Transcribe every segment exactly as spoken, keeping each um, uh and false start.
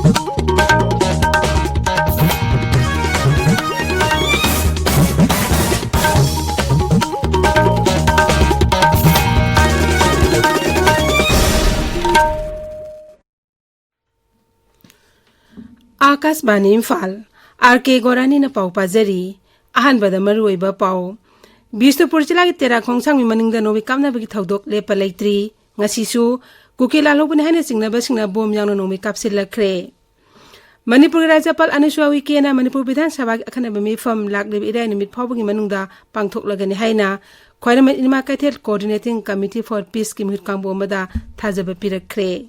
ꯑꯥꯀꯥꯁꯕꯥꯅꯤ Imphal, R ꯀꯦ ꯒꯣꯔꯥꯅꯤꯅ ꯄꯥꯎ ꯄꯥꯖꯔꯤ꯫ ꯑꯍꯥꯟꯕꯗ ꯃꯔꯨꯑꯣꯏꯕ ꯄꯥꯎ꯫ ꯕꯤꯁꯅꯨꯄꯨꯔ ꯖꯤꯂꯥꯒꯤ ꯇꯦꯔꯥ ꯈꯣꯡꯁꯥꯡꯒꯤ ꯃꯅꯤꯡꯗ ꯅꯣꯡꯃꯩ ꯀꯥꯞꯅꯕꯒꯤ ꯊꯧꯗꯣꯛ ꯂꯦꯞꯄ ꯂꯩꯇ꯭ꯔꯤ꯫ ꯉꯁꯤꯁꯨ ꯀꯨꯀꯤ ꯂꯥꯜꯍꯧꯕꯅꯤ ꯍꯥꯏꯅ ꯆꯤꯡꯅꯕꯁꯤꯡꯅ ꯕꯣꯝ ꯌꯥꯎꯅ ꯅꯣꯡꯃꯩ ꯀꯥꯞꯁꯤꯜꯂꯛꯈ꯭ꯔꯦ꯫ ꯃꯅꯤꯄꯨꯔꯒꯤ ꯔꯥꯖ꯭ꯌꯄꯥꯜ ꯑꯅꯨꯁꯨꯌꯥ ꯎꯏꯀꯦꯅ ꯃꯅꯤꯄꯨꯔ ꯕꯤꯙꯥꯟ ꯁꯚꯥꯒꯤ ꯑꯈꯟꯅꯕ ꯃꯤꯐꯝ ꯂꯥꯛꯂꯤꯕ ꯏꯔꯥꯏ ꯅꯨꯃꯤꯠ ꯐꯥꯎꯕꯒꯤ ꯃꯅꯨꯡꯗ ꯄꯥꯡꯊꯣꯛꯂꯒꯅꯤ ꯍꯥꯏꯅ ꯈ꯭ꯋꯥꯏꯔꯝꯕꯟ ꯏꯃꯥ ꯀꯩꯊꯦꯜ Coordinating Committee for Peaceꯀꯤ ꯃꯤꯍꯨꯠ ꯀꯥꯡꯕꯨ ꯑꯃꯗ ꯊꯥꯖꯕ ꯄꯤꯔꯛꯈ꯭ꯔꯦ꯫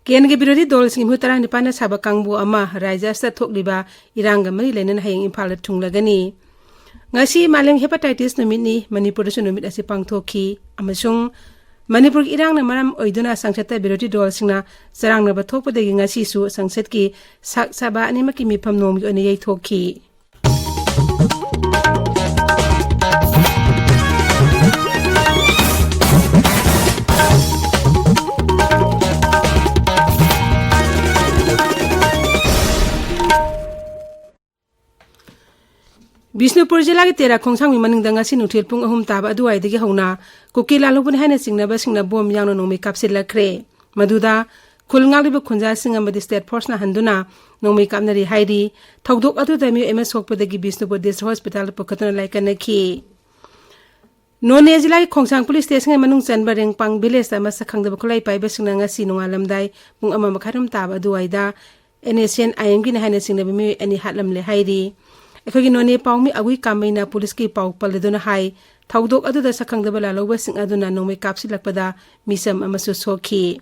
ꯀꯦꯟꯗ꯭ꯔꯒꯤ ꯕꯤꯔꯣꯙꯤ ꯗꯣꯜꯁꯤꯡꯒꯤ ꯃꯤꯍꯨꯠ ꯇꯔꯥꯅꯤꯄꯥꯟꯅ ꯁꯥꯕ ꯀꯥꯡꯕꯨ ꯑꯃ ꯔꯥꯖ꯭ꯌ ꯑꯁꯤꯗ ꯊꯣꯛꯂꯤꯕ ꯏꯔꯥꯡꯒ ꯃꯔꯤ ꯂꯩꯅꯅ ꯍꯌꯦꯡ ꯏꯝꯐꯥꯜꯗ ꯊꯨꯡꯂꯒꯅꯤ꯫ ꯉꯁꯤ ꯃꯥꯂꯦꯝ ꯍꯦꯄꯥꯇꯥꯏꯇꯤꯁ ꯅꯨꯃꯤꯠꯅꯤ꯫ ꯃꯅꯤꯄꯨꯔꯗꯁꯨ ꯅꯨꯃꯤꯠ ꯑꯁꯤ ꯄꯥꯡꯊꯣꯛꯈꯤ ꯑꯃꯁꯨꯡ ꯃꯅꯤꯄꯨꯔꯒꯤ ꯏꯔꯥꯡꯅ ꯃꯔꯝ ꯑꯣꯏꯗꯨꯅ ꯁꯪꯁꯠꯇ ꯕꯤꯔꯣꯙꯤ ꯗꯣꯜꯁꯤꯡꯅ ꯆꯔꯥꯡꯅꯕ ꯊꯣꯛꯄꯗꯒꯤ ꯉꯁꯤꯁꯨ ꯁꯪꯁꯠꯀꯤ ꯁꯥꯛ ꯁꯚꯥ ꯑꯅꯤꯃꯛꯀꯤ ꯃꯤꯐꯝ ꯅꯣꯡꯃꯒꯤ ꯑꯣꯏꯅ ꯌꯩꯊꯣꯛꯈꯤ꯫ ꯕꯤꯁꯅꯨꯄꯨꯔ ꯖꯤꯂꯥꯒꯤ ꯇꯦꯔꯥ ꯈꯣꯡꯁꯥꯡꯒꯤ ꯃꯅꯤꯡꯗ ꯉꯁꯤ ꯅꯨꯡꯊꯤꯜ ꯄꯨꯡ ꯑꯍꯨꯝ ꯇꯥꯕ ꯑꯗꯨꯋꯥꯏꯗꯒꯤ ꯍꯧꯅ ꯀꯨꯀꯤ ꯂꯥꯜꯍꯧꯕꯅꯤ ꯍꯥꯏꯅ ꯆꯤꯡꯅꯕꯁꯤꯡꯅ ꯕꯣꯝ ꯌꯥꯎꯅ ꯅꯣꯡꯃꯩ ꯀꯥꯞꯁꯤꯜꯂꯛꯈ꯭ꯔꯦ꯫ ꯃꯗꯨꯗ ꯈꯨꯜ ꯉꯥꯛꯂꯤꯕ ꯈꯨꯟꯖꯥꯁꯤꯡ ꯑꯃꯗꯤ state forceꯅ ꯍꯟꯗꯨꯅ ꯅꯣꯡꯃꯩ ꯀꯥꯞꯅꯔꯤ ꯍꯥꯏꯔꯤ꯫ ꯊꯧꯗꯣꯛ ꯑꯗꯨꯗ ꯃꯤꯑꯣꯏ ꯑꯃ ꯁꯣꯛꯄꯗꯒꯤ ꯕꯤꯁꯅꯨꯄꯨꯔ district hospitalꯗ ꯄꯨꯈꯠꯇꯨꯅ ꯂꯥꯏꯀꯠꯅꯈꯤ꯫ ꯅꯣꯅꯦ ꯖꯤꯂꯥꯒꯤ ꯈꯣꯡꯁꯥꯡ police stationꯒꯤ ꯃꯅꯨꯡ ꯆꯟꯕ ꯔꯦꯡꯄꯥꯡ villageꯇ ꯃꯁꯛ ꯈꯪꯗꯕ ꯈꯨꯠꯂꯥꯏ ꯄꯥꯏꯕꯁꯤꯡꯅ ꯉꯁꯤ ꯅꯣꯡꯉꯥꯜꯂꯝꯗꯥꯏ ꯄꯨꯡ ꯑꯃ ꯃꯈꯥꯏꯔꯣꯝ ꯇꯥꯕ ꯑꯗꯨꯋꯥꯏꯗ NSCN-IMꯒꯤꯅꯤ ꯍꯥꯏꯅ ꯆꯤꯡꯅꯕ ꯃꯤꯑꯣꯏ ꯑꯅꯤ ꯍꯥꯠꯂꯝꯂꯦ ꯍꯥꯏꯔꯤ꯫ ꯑꯩꯈꯣꯏꯒꯤ ꯅꯣꯅꯦ ꯄꯥꯎꯃꯤ ꯑꯒꯨꯏ ꯀꯥꯃꯩꯅ policeꯀꯤ ꯄꯥꯎ ꯄꯜꯂꯗꯨꯅ ꯍꯥꯏ, ꯊꯧꯗꯣꯛ ꯑꯗꯨꯗ ꯁꯛꯈꯪꯗꯕ ꯂꯥꯜꯍꯧꯕꯁꯤꯡ ꯑꯗꯨꯅ ꯅꯣꯡꯃꯩ ꯀꯥꯞꯁꯤꯜꯂꯛꯄꯗ ꯃꯤꯆꯝ ꯑꯃꯁꯨ ꯁꯣꯛꯈꯤ꯫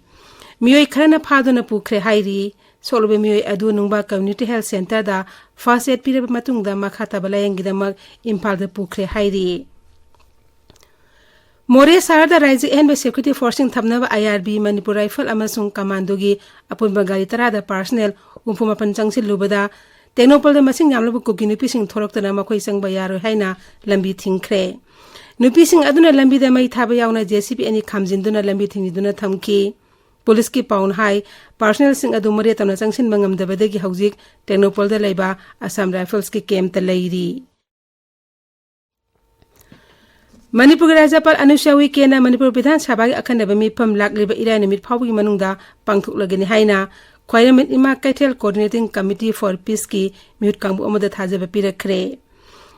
ꯃꯤꯑꯣꯏ ꯈꯔꯅ ꯐꯥꯗꯨꯅ ꯄꯨꯈ꯭ꯔꯦ ꯍꯥꯏꯔꯤ꯫ ꯁꯣꯛꯂꯕ ꯃꯤꯑꯣꯏ ꯑꯗꯨ ꯅꯨꯡꯕꯥ Community Health Centreꯗ first aid ꯄꯤꯔꯕ ꯃꯇꯨꯡꯗ ꯃꯈꯥ ꯇꯥꯕ ꯂꯥꯌꯦꯡꯒꯤꯗꯃꯛ ꯏꯝꯐꯥꯜꯗ ꯄꯨꯈ꯭ꯔꯦ ꯍꯥꯏꯔꯤ꯫ ꯃꯣꯔꯦ ꯁꯍꯔꯗ ꯔꯥꯏꯖ꯭ꯌꯒꯤ ꯑꯍꯦꯟꯕ security forceꯁꯤꯡ ꯊꯝꯅꯕ IRB, ꯃꯅꯤꯄꯨꯔ Rifle ꯑꯃꯁꯨꯡ ꯀꯃꯥꯟꯗꯣꯒꯤ ꯑꯄꯨꯟꯕ ꯒꯥꯔꯤ ꯇꯔꯥꯗ personnel ꯍꯨꯝꯐꯨ ꯃꯥꯄꯟ ꯆꯪꯁꯤꯜꯂꯨꯕꯗ ꯇꯦꯡꯅꯧꯄꯜꯗ ꯃꯁꯤꯡ ꯌꯥꯝꯂꯕ ꯀꯨꯀꯤ ꯅꯨꯄꯤꯁꯤꯡ ꯊꯣꯔꯛꯇꯨꯅ ꯃꯈꯣꯏ ꯆꯪꯕ ꯌꯥꯔꯣꯏ ꯍꯥꯏꯅ ꯂꯝꯕꯤ ꯊꯤꯡꯈ꯭ꯔꯦ꯫ ꯅꯨꯄꯤꯁꯤꯡ ꯑꯗꯨꯅ ꯂꯝꯕꯤꯗ ꯃꯩ ꯊꯥꯕ ꯌꯥꯎꯅ JCB ꯑꯅꯤ ꯈꯥꯝꯖꯤꯟꯗꯨꯅ ꯂꯝꯕꯤ ꯊꯤꯡꯖꯤꯟꯗꯨꯅ ꯊꯝꯈꯤ꯫ ꯄꯨꯂꯤꯁꯀꯤ ꯄꯥꯎꯅ ꯍꯥꯏ, ꯄꯥꯔꯁꯣꯅꯦꯜꯁꯤꯡ ꯑꯗꯨ ꯃꯔꯦ ꯇꯧꯅ ꯆꯪꯁꯤꯟꯕ ꯉꯝꯗꯕꯗꯒꯤ ꯍꯧꯖꯤꯛ ꯇꯦꯡꯅꯧꯄꯜꯗ ꯂꯩꯕ ꯑꯁꯥꯝ ꯔꯥꯏꯐꯜꯁꯀꯤ ꯀꯦꯝꯞꯇ ꯂꯩꯔꯤ꯫ ꯃꯅꯤꯄꯨꯔꯒꯤ ꯔꯥꯖ꯭ꯌꯄꯥꯜ ꯑꯅꯨꯁ꯭ꯌꯥ ꯎꯏꯀꯦꯅ ꯃꯅꯤꯄꯨꯔ ꯕꯤꯙꯥꯟ ꯁꯚꯥꯒꯤ ꯑꯈꯟꯅꯕ ꯃꯤꯐꯝ ꯂꯥꯛꯂꯤꯕ ꯏꯔꯥꯏ ꯅꯨꯃꯤꯠ ꯐꯥꯎꯕꯒꯤ ꯃꯅꯨꯡꯗ ꯄꯥꯡꯊꯣꯛꯂꯒꯅꯤ ꯍꯥꯏꯅ ꯈ꯭ꯋꯥꯏꯔꯝꯕꯟ ꯏꯃꯥ ꯀꯩꯊꯦꯜ Coordinating Committee for Peaceꯀꯤ ꯃꯤꯍꯨꯠ ꯀꯥꯡꯕꯨ ꯑꯃꯗ ꯊꯥꯖꯕ ꯄꯤꯔꯛꯈ꯭ꯔꯦ꯫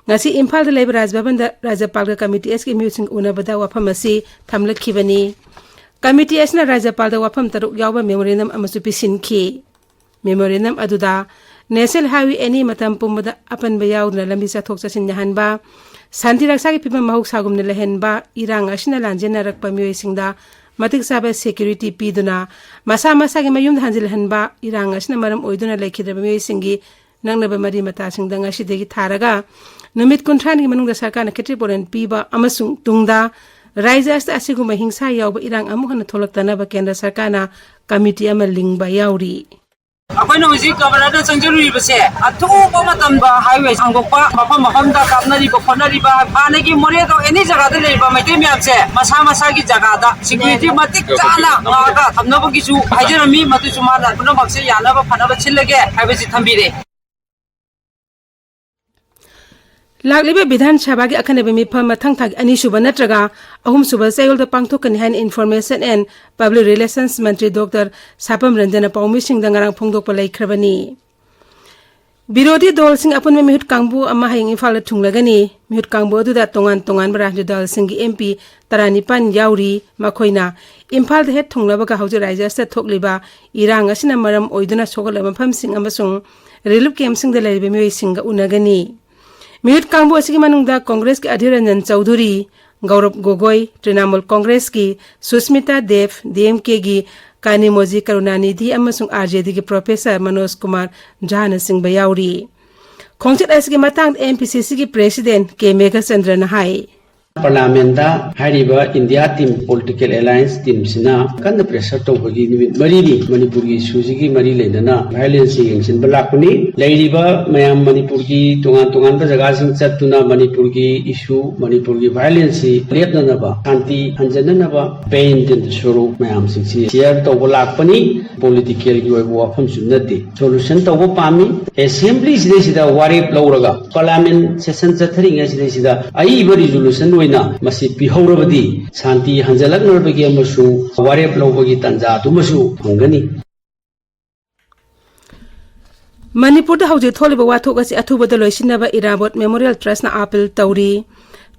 ꯉꯁꯤ ꯏꯝꯐꯥꯜꯗ ꯂꯩꯕ ꯔꯥꯖ ꯚꯕꯟꯗ ꯔꯥꯖ꯭ꯌꯄꯥꯜꯒ ꯀꯃꯤꯇꯤ ꯑꯦꯁꯀꯤ ꯃꯤꯍꯨꯠꯁꯤꯡꯒ ꯎꯅꯕꯗ ꯋꯥꯐꯝ ꯑꯁꯤ ꯊꯝꯂꯛꯈꯤꯕꯅꯤ꯫ ꯀꯃꯤꯇꯤ ꯑꯦꯁꯅ ꯔꯥꯖ꯭ꯌꯄꯥꯜꯗ ꯋꯥꯐꯝ ꯇꯔꯨꯛ ꯌꯥꯎꯕ memorandum ꯑꯃꯁꯨ ꯄꯤꯁꯤꯟꯈꯤ꯫ Memorandum ꯑꯗꯨꯗ National Highway ꯑꯅꯤ ꯃꯇꯝ ꯄꯨꯝꯕꯗ ꯑꯄꯟꯕ ꯌꯥꯎꯗꯅ ꯂꯝꯕꯤ ꯆꯠꯊꯣꯛ ꯆꯠꯁꯤꯟ ꯌꯥꯍꯟꯕ, ꯁꯥꯟꯇꯤ ꯔꯛꯁꯥꯒꯤ ꯐꯤꯕꯝ ꯃꯍꯧꯁꯥꯒꯨꯝꯅ ꯂꯩꯍꯟꯕ, ꯏꯔꯥꯡ ꯑꯁꯤꯅ ꯂꯥꯟꯖꯦꯟꯅꯔꯛꯄ ꯃꯤꯑꯣꯏꯁꯤꯡꯗ ꯃꯇꯤꯛ ꯆꯥꯕ security ꯄꯤꯗꯨꯅ ꯃꯁꯥ ꯃꯁꯥꯒꯤ ꯃꯌꯨꯝꯗ ꯍꯟꯖꯤꯜꯍꯟꯕ, ꯏꯔꯥꯡ ꯑꯁꯤꯅ ꯃꯔꯝ ꯑꯣꯏꯗꯨꯅ ꯂꯩꯈꯤꯗ꯭ꯔꯕ ꯃꯤꯑꯣꯏꯁꯤꯡꯒꯤ ꯅꯛꯅꯕ ꯃꯔꯤ ꯃꯇꯥꯁꯤꯡꯗ ꯉꯁꯤꯗꯒꯤ ꯊꯥꯔꯒ ꯅꯨꯃꯤꯠ ꯀꯨꯟꯊ꯭ꯔꯥꯅꯤꯒꯤ ꯃꯅꯨꯡꯗ ꯁꯔꯀꯥꯔꯅ ꯈꯦꯇ꯭ꯔꯤꯄꯣꯂꯦꯟ ꯄꯤꯕ ꯑꯃꯁꯨꯡ ꯇꯨꯡꯗ ꯔꯥꯖ꯭ꯌ ꯑꯁꯤꯗ ꯑꯁꯤꯒꯨꯝꯕ ꯍꯤꯡꯁꯥ ꯌꯥꯎꯕ ꯏꯔꯥꯡ ꯑꯃꯨꯛ ꯍꯟꯅ ꯊꯣꯛꯂꯛꯇꯅꯕ ꯀꯦꯟꯗ꯭ꯔ ꯁꯔꯀꯥꯔꯅ ꯀꯃꯤꯇꯤ ꯑꯃ ꯂꯤꯡꯕ ꯌꯥꯎꯔꯤ꯫ ꯑꯩꯈꯣꯏꯅ ꯍꯧꯖꯤꯛ ꯒꯕꯔꯅꯔꯗ ꯆꯪꯖꯔꯨꯔꯤꯕꯁꯦ, ꯑꯊꯨꯕ ꯃꯇꯝꯗ highway ꯁꯥꯡꯗꯣꯛꯄ, ꯃꯐꯝ ꯃꯐꯝꯗ ꯀꯥꯞꯅꯔꯤꯕ ꯈꯣꯠꯅꯔꯤꯕ, ꯍꯥꯟꯅꯒꯤ ꯃꯣꯔꯦꯗꯣ ꯑꯦꯅꯤ ꯖꯒꯥꯗ ꯂꯩꯔꯤꯕ ꯃꯩꯇꯩ ꯃꯌꯥꯝꯁꯦ ꯃꯁꯥ ꯃꯁꯥꯒꯤ ꯖꯒꯥꯗ security ꯃꯇꯤꯛ ꯆꯥꯅ ꯉꯥꯛꯑꯒ ꯊꯝꯅꯕꯒꯤꯁꯨ ꯍꯥꯏꯖꯔꯝꯃꯤ꯫ ꯃꯗꯨꯁꯨ ꯃꯥꯅ ꯄꯨꯝꯅꯃꯛꯁꯦ ꯌꯥꯅꯕ ꯐꯅꯕ ꯁꯤꯜꯂꯒꯦ ꯍꯥꯏꯕꯁꯤ ꯊꯝꯕꯤꯔꯦ꯫ ꯂꯥꯛꯂꯤꯕ ꯕꯤꯙꯥꯟ ꯁꯚꯥꯒꯤ ꯑꯈꯟꯅꯕ ꯃꯤꯐꯝ ꯃꯊꯪ ꯊꯥꯒꯤ ꯑꯅꯤꯁꯨꯕ ꯅꯠꯇ꯭ꯔꯒ ꯑꯍꯨꯝꯁꯨꯕ ꯆꯌꯣꯜꯗ ꯄꯥꯡꯊꯣꯛꯀꯅꯤ ꯍꯥꯏꯅ Information and Public Relations Mantri doctor ꯁꯥꯄꯝ ꯔꯟꯖꯟꯅ ꯄꯥꯎꯃꯤꯁꯤꯡꯗ ꯉꯔꯥꯡ ꯐꯣꯡꯗꯣꯛꯄ ꯂꯩꯈ꯭ꯔꯕꯅꯤ꯫ ꯕꯤꯔꯣꯙꯤ ꯗꯣꯜꯁꯤꯡ ꯑꯄꯨꯟꯕ ꯃꯤꯍꯨꯠ ꯀꯥꯡꯕꯨ ꯑꯃ ꯍꯌꯦꯡ ꯏꯝꯐꯥꯜꯗ ꯊꯨꯡꯂꯒꯅꯤ꯫ ꯃꯤꯍꯨꯠ ꯀꯥꯡꯕꯨ ꯑꯗꯨꯗ ꯇꯣꯉꯥꯟ ꯇꯣꯉꯥꯟꯕ ꯔꯥꯖ꯭ꯌ ꯗꯜꯁꯤꯡꯒꯤ MP ꯇꯔꯥꯅꯤꯄꯥꯟ ꯌꯥꯎꯔꯤ꯫ ꯃꯈꯣꯏꯅ ꯏꯝꯐꯥꯜꯗ ꯍꯦꯛ ꯊꯨꯡꯂꯕꯒ ꯍꯧꯖꯤꯛ ꯔꯥꯖ꯭ꯌ ꯑꯁꯤꯗ ꯊꯣꯛꯂꯤꯕ ꯏꯔꯥꯡ ꯑꯁꯤꯅ ꯃꯔꯝ ꯑꯣꯏꯗꯨꯅ ꯁꯣꯛꯍꯜꯂꯕ ꯃꯐꯝꯁꯤꯡ ꯑꯃꯁꯨꯡ relief campꯁꯤꯡꯗ ꯂꯩꯔꯤꯕ ꯃꯤꯑꯣꯏꯁꯤꯡꯒ ꯎꯅꯒꯅꯤ꯫ ꯃꯤꯍꯨꯠ ꯀꯥꯡꯕꯨ ꯑꯁꯤꯒꯤ ꯃꯅꯨꯡꯗ ꯀꯣꯡꯒ꯭ꯔꯦꯁꯀꯤ ꯑꯙꯤꯔ ꯔꯟꯖꯟ ꯆꯧꯙꯨꯔꯤ, ꯒꯧꯔꯕ ꯒꯣꯒꯣꯏ, ꯇ꯭ꯔꯤꯅꯥꯃꯨꯜ ꯀꯣꯡꯒ꯭ꯔꯦꯁꯀꯤ ꯁꯨꯁꯃꯤꯇꯥ ꯗꯦꯕ, DMKꯒꯤ ꯀꯥꯅꯤꯃꯣꯖꯤ ꯀꯔꯨꯅꯥꯅꯤꯙꯤ ꯑꯃꯁꯨꯡ RJDꯒꯤ Professor ꯃꯅꯣꯖ ꯀꯨꯃꯥꯔ ꯖꯥꯅꯆꯤꯡꯕ ꯌꯥꯎꯔꯤ꯫ ꯈꯣꯡꯆꯠ ꯑꯁꯤꯒꯤ ꯃꯇꯥꯡꯗ MPCCꯒꯤ President ꯀꯦ ꯃꯦꯘꯆꯟꯗ꯭ꯔꯅ ꯍꯥꯏ꯫ ꯄꯥꯔꯂꯥꯃꯦꯟꯗ ꯍꯥꯏꯔꯤꯕ ꯏꯟꯗꯤꯌꯥ ꯇꯤꯝ, ꯄꯣꯂꯤꯇꯤꯀꯦꯜ ꯑꯦꯂꯥꯌꯟꯁ ꯇꯤꯝꯁꯤꯅ ꯀꯟꯅ ꯄ꯭ꯔꯦꯁꯔ ꯇꯧꯕꯒꯤ ꯅꯨꯃꯤꯠ ꯃꯔꯤꯅꯤ ꯃꯅꯤꯄꯨꯔꯒꯤ ꯏꯁꯨꯁꯤꯒꯤ ꯃꯔꯤ ꯂꯩꯅꯅ ꯚꯥꯏꯑꯣꯂꯦꯟꯁꯁꯤ ꯌꯦꯡꯁꯤꯟꯕ ꯂꯥꯛꯄꯅꯤ꯫ ꯂꯩꯔꯤꯕ ꯃꯌꯥꯝ ꯃꯅꯤꯄꯨꯔꯒꯤ ꯇꯣꯉꯥꯟ ꯇꯣꯉꯥꯟꯕ ꯖꯒꯥꯁꯤꯡ ꯆꯠꯇꯨꯅ ꯃꯅꯤꯄꯨꯔꯒꯤ ꯏꯁꯨ, ꯃꯅꯤꯄꯨꯔꯒꯤ ꯚꯥꯏꯑꯣꯂꯦꯟꯁꯁꯤ ꯂꯦꯞꯅꯅꯕ, ꯁꯥꯟꯇꯤ ꯍꯟꯖꯅꯅꯕ ꯄꯦꯟ ꯇꯤꯟ ꯁꯣꯔꯨ ꯃꯌꯥꯝꯁꯤꯡꯁꯤ ꯁꯤꯌꯔ ꯇꯧꯕ ꯂꯥꯛꯄꯅꯤ꯫ ꯄꯣꯂꯤꯇꯤꯀꯦꯜꯒꯤ ꯑꯣꯏꯕ ꯋꯥꯐꯝꯁꯨ ꯅꯠꯇꯦ꯫ ꯁꯣꯂꯨꯁꯟ ꯇꯧꯕ ꯄꯥꯝꯃꯤ꯫ ꯑꯦꯁꯦꯝꯕ꯭ꯂꯤꯁꯤꯗꯩꯁꯤꯗ ꯋꯥꯔꯦꯞ ꯂꯧꯔꯒ, ꯄꯥꯔꯂꯥꯃꯦꯟ ꯁꯦꯁꯟ ꯆꯠꯊꯔꯤꯉꯩꯁꯤꯗꯩꯁꯤꯗ ꯑꯏꯕ ꯔꯤꯖꯣꯂꯨꯁꯟ ꯑꯣꯏꯅ ꯃꯁꯤ ꯄꯤꯍꯧꯔꯕꯗꯤ ꯁꯥꯟꯇꯤ ꯍꯟꯖꯜꯂꯛꯅꯕꯒꯤ ꯑꯃꯁꯨꯡ ꯋꯥꯔꯦꯞ ꯂꯧꯕꯒꯤ ꯇꯥꯟꯖꯥ ꯑꯗꯨꯃꯁꯨ ꯐꯪꯒꯅꯤ꯫ ꯃꯅꯤꯄꯨꯔꯗ ꯍꯧꯖꯤꯛ ꯊꯣꯛꯂꯤꯕ ꯋꯥꯊꯣꯛ ꯑꯁꯤ ꯑꯊꯨꯕꯗ ꯂꯣꯏꯁꯤꯟꯅꯕ ꯏꯔꯥꯕꯣꯠ ꯃꯦꯃꯣꯔꯤꯌꯦꯜ ꯇ꯭ꯔꯁꯅ ꯑꯥꯄꯤꯜ ꯇꯧꯔꯤ꯫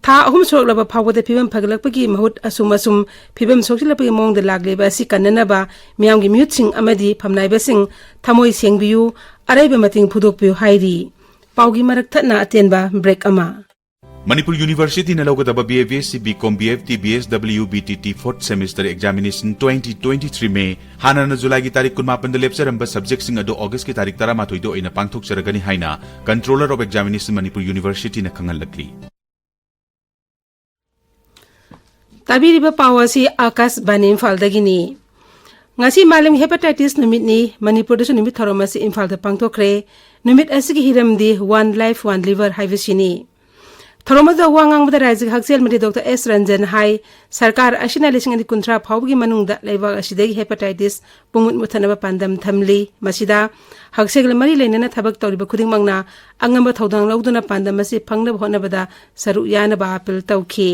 ꯊꯥ ꯑꯍꯨꯝ ꯁꯨꯔꯛꯂꯕ ꯐꯥꯎꯕꯗ ꯐꯤꯕꯝ ꯐꯒꯠꯂꯛꯄꯒꯤ ꯃꯍꯨꯠ ꯑꯁꯨꯝ ꯑꯁꯨꯝ ꯐꯤꯕꯝ ꯁꯣꯛꯆꯤꯜꯂꯛꯄꯒꯤ ꯃꯑꯣꯡꯗ ꯂꯥꯛꯂꯤꯕ ꯑꯁꯤ ꯀꯟꯅꯅꯕ ꯃꯤꯌꯥꯝꯒꯤ ꯃꯤꯍꯨꯠꯁꯤꯡ ꯑꯃꯗꯤ ꯐꯝꯅꯥꯏꯕꯁꯤꯡ ꯊꯃꯣꯏ ꯁꯦꯡꯕꯤꯌꯨ, ꯑꯔꯩꯕ ꯃꯇꯦꯡ ꯐꯨꯗꯣꯛꯄꯤꯌꯨ ꯍꯥꯏꯔꯤ꯫ ꯄꯥꯎꯒꯤ ꯃꯔꯛ ꯊꯠꯅ ꯑꯇꯦꯟꯕ ꯕ꯭ꯔꯦꯛ ꯑꯃ꯫ ꯃꯅꯤꯄꯨꯔ ꯌꯨꯅꯤꯚꯔꯁꯤꯇꯤꯅ ꯂꯧꯒꯗꯕ B A, B S C, B Com, B F T, B S W, B T T fourth semester examination twenty twenty-three May ꯍꯥꯟꯅꯅ ꯖꯨꯂꯥꯏꯒꯤ ꯇꯥꯔꯤꯛ ꯀꯨꯟꯃꯥꯄꯟꯗ ꯂꯦꯞꯆꯔꯝꯕ ꯁꯕꯖꯦꯛꯁꯤꯡ ꯑꯗꯨ ꯑꯣꯒꯁꯀꯤ ꯇꯥꯔꯤꯛ ꯇꯔꯥꯃꯥꯊꯣꯏꯗ ꯑꯣꯏꯅ ꯄꯥꯡꯊꯣꯛꯆꯔꯒꯅꯤ ꯍꯥꯏꯅ Controller of Examination ꯃꯅꯤꯄꯨꯔ ꯌꯨꯅꯤꯚꯔꯁꯤꯇꯤꯅ ꯈꯪꯍꯜꯂꯛꯂꯤ꯫ ꯇꯥꯕꯤꯔꯤꯕ ꯄꯥꯎ ꯑꯁꯤ ꯑꯥꯀꯥꯁꯕꯥꯅꯤ ꯏꯝꯐꯥꯜꯗꯒꯤꯅꯤ꯫ ꯉꯁꯤ ꯃꯥꯂꯦꯝꯒꯤ ꯍꯦꯄꯥꯇꯥꯏꯇꯤꯁ ꯅꯨꯃꯤꯠꯅꯤ꯫ ꯃꯅꯤꯄꯨꯔꯗꯁꯨ ꯅꯨꯃꯤꯠ ꯊꯧꯔꯝ ꯑꯁꯤ ꯏꯝꯐꯥꯜꯗ ꯄꯥꯡꯊꯣꯛꯈ꯭ꯔꯦ꯫ ꯅꯨꯃꯤꯠ ꯑꯁꯤꯒꯤ ꯍꯤꯔꯝꯗꯤ One Life, One Liver ꯍꯥꯏꯕꯁꯤꯅꯤ꯫ ꯊꯧꯔꯝ ꯑꯗꯨꯗ ꯋꯥ ꯉꯥꯡꯕꯗ ꯔꯥꯏꯖ꯭ꯌꯒꯤ ꯍꯛꯁꯦꯜ ꯃꯟꯇ꯭ꯔꯤ ꯗꯣꯛꯇꯔ ꯑꯦꯁ ꯔꯟꯖꯟ ꯍꯥꯏ, ꯁꯔꯀꯥꯔ ꯑꯁꯤꯅ ꯂꯤꯁꯤꯡ ꯑꯅꯤ ꯀꯨꯟꯊ꯭ꯔꯥ ꯐꯥꯎꯕꯒꯤ ꯃꯅꯨꯡꯗ ꯂꯩꯕꯥꯛ ꯑꯁꯤꯗꯒꯤ ꯍꯦꯄꯥꯇꯥꯏꯇꯤꯁ ꯄꯨꯡꯃꯨꯠ ꯃꯨꯠꯊꯠꯅꯕ ꯄꯥꯟꯗꯝ ꯊꯝꯂꯤ꯫ ꯃꯁꯤꯗ ꯍꯛꯁꯦꯜꯒ ꯃꯔꯤ ꯂꯩꯅꯅ ꯊꯕꯛ ꯇꯧꯔꯤꯕ ꯈꯨꯗꯤꯡꯃꯛꯅ ꯑꯉꯝꯕ ꯊꯧꯗꯥꯡ ꯂꯧꯗꯨꯅ ꯄꯥꯟꯗꯝ ꯑꯁꯤ ꯐꯪꯅꯕ ꯍꯣꯠꯅꯕꯗ ꯁꯔꯨꯛ ꯌꯥꯅꯕ ꯑꯥꯄꯤꯜ ꯇꯧꯈꯤ꯫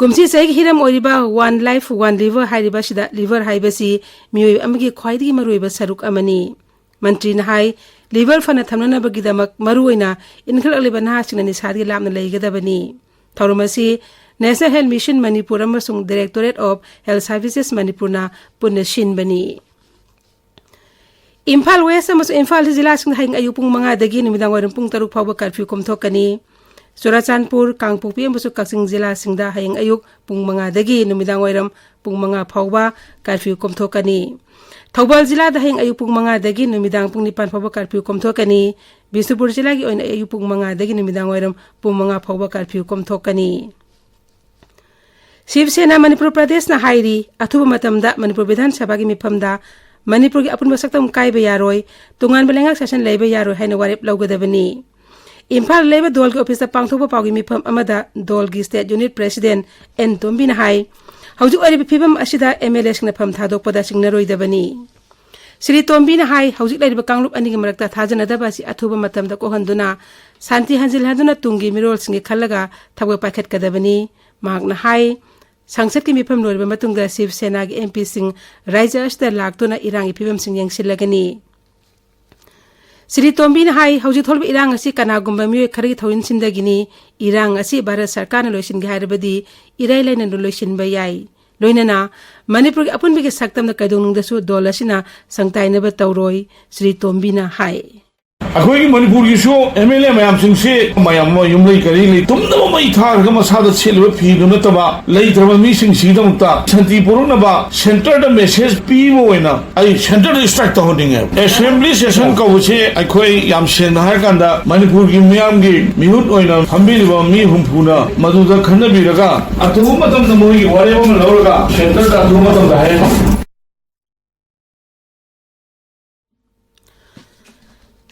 ꯀꯨꯝꯁꯤ ꯆꯍꯤꯒꯤ ꯍꯤꯔꯝ ꯑꯣꯏꯔꯤꯕ One Life, One Liver ꯍꯥꯏꯔꯤꯕ ꯑꯁꯤꯗ ꯂꯤꯚꯔ ꯍꯥꯏꯕꯁꯤ ꯃꯤꯑꯣꯏ ꯑꯃꯒꯤ ꯈ꯭ꯋꯥꯏꯗꯒꯤ ꯃꯔꯨꯑꯣꯏꯕ ꯁꯔꯨꯛ ꯑꯃꯅꯤ꯫ ꯃꯟꯇ꯭ꯔꯤꯅ ꯍꯥꯏ, ꯂꯤꯚꯔ ꯐꯅ ꯊꯝꯅꯅꯕꯒꯤꯗꯃꯛ ꯃꯔꯨꯑꯣꯏꯅ ꯏꯟꯈꯠꯂꯛꯂꯤꯕ ꯅꯍꯥꯁꯤꯡꯅ ꯅꯤꯁꯥꯗꯒꯤ ꯂꯥꯞꯅ ꯂꯩꯒꯗꯕꯅꯤ꯫ ꯊꯧꯔꯝ ꯑꯁꯤ National Health Mission ꯃꯅꯤꯄꯨꯔ ꯑꯃꯁꯨꯡ Directorate of Health Services ꯃꯅꯤꯄꯨꯔꯅ ꯄꯨꯟꯅ ꯁꯤꯟꯕꯅꯤ꯫ ꯏꯝꯐꯥꯜ ꯋꯦꯁ ꯑꯃꯁꯨꯡ ꯏꯝꯐꯥꯜ ꯏꯁ ꯖꯤꯂꯥꯁꯤꯡꯗ ꯍꯌꯦꯡ ꯑꯌꯨꯛ ꯄꯨꯡ ꯃꯉꯥꯗꯒꯤ ꯅꯨꯃꯤꯗꯥꯡ ꯋꯥꯏꯔꯝ ꯄꯨꯡ ꯇꯔꯨꯛ ꯐꯥꯎꯕ ꯀꯔꯐ꯭ꯌꯨ ꯀꯣꯝꯊꯣꯛꯀꯅꯤ꯫ ꯆꯨꯔꯥꯆꯥꯟꯄꯨꯔ, ꯀꯥꯡꯄꯣꯛꯄꯤ ꯑꯃꯁꯨꯡ ꯀꯛꯆꯤꯡ ꯖꯤꯂꯥꯁꯤꯡꯗ ꯍꯌꯦꯡ ꯑꯌꯨꯛ ꯄꯨꯡ ꯃꯉꯥꯗꯒꯤ ꯅꯨꯃꯤꯗꯥꯡ ꯋꯥꯏꯔꯝ ꯄꯨꯡ ꯃꯉꯥ ꯐꯥꯎꯕ ꯀꯥꯔꯐ꯭ꯌꯨ ꯀꯣꯝꯊꯣꯛꯀꯅꯤ꯫ ꯊꯧꯕꯥꯜ ꯖꯤꯂꯥꯗ ꯍꯌꯦꯡ ꯑꯌꯨꯛ ꯄꯨꯡ ꯃꯉꯥꯗꯒꯤ ꯅꯨꯃꯤꯗꯥꯡ ꯄꯨꯡ ꯅꯤꯄꯥꯟ ꯐꯥꯎꯕ ꯀꯥꯔꯐ꯭ꯌꯨ ꯀꯣꯝꯊꯣꯛꯀꯅꯤ꯫ ꯕꯤꯁꯅꯨꯄꯨꯔ ꯖꯤꯂꯥꯒꯤ ꯑꯣꯏꯅ ꯑꯌꯨꯛ ꯄꯨꯡ ꯃꯉꯥꯗꯒꯤ ꯅꯨꯃꯤꯗꯥꯡ ꯋꯥꯏꯔꯝ ꯄꯨꯡ ꯃꯉꯥ ꯐꯥꯎꯕ ꯀꯥꯔꯐ꯭ꯌꯨ ꯀꯣꯝꯊꯣꯛꯀꯅꯤ꯫ ꯁꯤꯕ ꯁꯦꯅꯥ ꯃꯅꯤꯄꯨꯔ ꯄ꯭ꯔꯗꯦꯁꯅ ꯍꯥꯏꯔꯤ, ꯑꯊꯨꯕ ꯃꯇꯝꯗ ꯃꯅꯤꯄꯨꯔ ꯕꯤꯙꯥꯟ ꯁꯚꯥꯒꯤ ꯃꯤꯐꯝꯗ ꯃꯅꯤꯄꯨꯔꯒꯤ ꯑꯄꯨꯟꯕ ꯁꯛꯇꯝ ꯀꯥꯏꯕ ꯌꯥꯔꯣꯏ, ꯇꯣꯉꯥꯟꯕ ꯂꯩꯉꯥꯛ ꯁꯥꯁꯟ ꯂꯩꯕ ꯌꯥꯔꯣꯏ ꯍꯥꯏꯅ ꯋꯥꯔꯦꯞ ꯂꯧꯒꯗꯕꯅꯤ꯫ ꯏꯝꯐꯥꯜꯗ ꯂꯩꯕ ꯗꯣꯜꯒꯤ ꯑꯣꯐꯤꯁꯇ ꯄꯥꯡꯊꯣꯛꯄ ꯄꯥꯎꯒꯤ ꯃꯤꯐꯝ ꯑꯃꯗ ꯗꯣꯜꯒꯤ ꯁ꯭ꯇꯦꯠ ꯌꯨꯅꯤꯠ ꯄ꯭ꯔꯦꯁꯤꯗꯦꯟꯠ ꯑꯦꯟ ꯇꯣꯝꯕꯤꯅ ꯍꯥꯏ, ꯍꯧꯖꯤꯛ ꯑꯣꯏꯔꯤꯕ ꯐꯤꯕꯝ ꯑꯁꯤꯗ ꯑꯦꯝ ꯑꯦꯜ ꯑꯦꯁꯤꯡꯅ ꯐꯝ ꯊꯥꯗꯣꯛꯄꯗ ꯆꯤꯡꯅꯔꯣꯏꯗꯕꯅꯤ꯫ ꯁ꯭ꯔꯤ ꯇꯣꯝꯕꯤꯅ ꯍꯥꯏ, ꯍꯧꯖꯤꯛ ꯂꯩꯔꯤꯕ ꯀꯥꯡꯂꯨꯞ ꯑꯅꯤꯒꯤ ꯃꯔꯛꯇ ꯊꯥꯖꯅꯗꯕ ꯑꯁꯤ ꯑꯊꯨꯕ ꯃꯇꯝꯗ ꯀꯣꯛꯍꯟꯗꯨꯅ ꯁꯥꯟꯇꯤ ꯍꯟꯖꯤꯜꯍꯟꯗꯨꯅ ꯇꯨꯡꯒꯤ ꯃꯤꯔꯣꯜꯁꯤꯡꯒꯤ ꯈꯜꯂꯒ ꯊꯕꯛ ꯄꯥꯏꯈꯠꯀꯗꯕꯅꯤ꯫ ꯃꯍꯥꯛꯅ ꯍꯥꯏ, ꯁꯪꯁꯠꯀꯤ ꯃꯤꯐꯝ ꯂꯣꯏꯔꯕ ꯃꯇꯨꯡꯗ ꯁꯤꯕ ꯁꯦꯅꯥꯒꯤ ꯑꯦꯝ ꯄꯤꯁꯤꯡ ꯔꯥꯖ꯭ꯌ ꯑꯁꯤꯗ ꯂꯥꯛꯇꯨꯅ ꯏꯔꯥꯡꯒꯤ ꯐꯤꯕꯝꯁꯤꯡ ꯌꯦꯡꯁꯤꯜꯂꯒꯅꯤ꯫ ꯁ꯭ꯔꯤ ꯇꯣꯝꯕꯤꯅ ꯍꯥꯏ, ꯍꯧꯖꯤꯛ ꯊꯣꯛꯂꯤꯕ ꯏꯔꯥꯡ ꯑꯁꯤ ꯀꯅꯥꯒꯨꯝꯕ ꯃꯤꯑꯣꯏ ꯈꯔꯒꯤ ꯊꯧꯁꯤꯟꯁꯤꯡꯗꯒꯤꯅꯤ꯫ ꯏꯔꯥꯡ ꯑꯁꯤ ꯚꯥꯔꯠ ꯁꯔꯀꯥꯔꯅ ꯂꯣꯏꯁꯤꯟꯒꯦ ꯍꯥꯏꯔꯕꯗꯤ ꯏꯔꯥꯏ ꯂꯥꯏꯅ ꯂꯣꯏꯁꯤꯟꯕ ꯌꯥꯏ꯫ ꯂꯣꯏꯅꯅ ꯃꯅꯤꯄꯨꯔꯒꯤ ꯑꯄꯨꯟꯕꯒꯤ ꯁꯛꯇꯝꯗ ꯀꯩꯗꯧꯅꯨꯡꯗꯁꯨ ꯗꯣꯜ ꯑꯁꯤꯅ ꯁꯪꯇꯥꯏꯅꯕ ꯇꯧꯔꯣꯏ, ꯁ꯭ꯔꯤ ꯇꯣꯝꯕꯤꯅ ꯍꯥꯏ꯫ ꯑꯩꯈꯣꯏꯒꯤ ꯃꯅꯤꯄꯨꯔꯒꯤꯁꯨ ꯑꯦꯝ ꯑꯦꯜ ꯑꯦ ꯃꯌꯥꯝꯁꯤꯡꯁꯤ ꯃꯌꯥꯝ ꯑꯃ ꯌꯨꯝꯂꯩ ꯀꯔꯤ ꯂꯩ ꯇꯨꯝꯅꯕ ꯃꯩ ꯊꯥꯔꯒ ꯃꯁꯥꯗ ꯁꯦꯠꯂꯤꯕ ꯐꯤꯗꯨ ꯅꯠꯇꯕ ꯂꯩꯇ꯭ꯔꯕ ꯃꯤꯁꯤꯡꯁꯤꯒꯤꯗꯃꯛꯇ ꯁꯥꯟꯇꯤ ꯄꯨꯔꯛꯅꯕ ꯁꯦꯟꯇꯔꯗ ꯃꯦꯁꯦꯖ ꯄꯤꯕ ꯑꯣꯏꯅ ꯑꯩ ꯁꯦꯟꯇꯔꯗ ꯁ꯭ꯇ꯭ꯔꯥꯏꯛ ꯇꯧꯍꯟꯅꯤꯡꯉꯦ꯫ ꯑꯦꯁꯦꯝꯕ꯭ꯂꯤ ꯁꯦꯁꯟ ꯀꯧꯕꯁꯤ ꯑꯩꯈꯣꯏ ꯌꯥꯝ ꯁꯦꯡꯅ ꯍꯥꯏꯔꯀꯥꯟꯗ ꯃꯅꯤꯄꯨꯔꯒꯤ ꯃꯤꯌꯥꯝꯒꯤ ꯃꯤꯍꯨꯠ ꯑꯣꯏꯅ ꯐꯝꯕꯤꯔꯤꯕ ꯃꯤ ꯍꯨꯝꯐꯨꯅ ꯃꯗꯨꯗ ꯈꯟꯅꯕꯤꯔꯒ ꯑꯊꯨꯕ ꯃꯇꯝꯗ ꯃꯣꯏꯒꯤ ꯋꯥꯔꯦꯞ ꯑꯃ ꯂꯧꯔꯒ ꯁꯦꯟꯇꯔꯗ ꯑꯊꯨꯕ ꯃꯇꯝꯗ ꯍꯥꯏꯔꯛꯀꯅꯤ꯫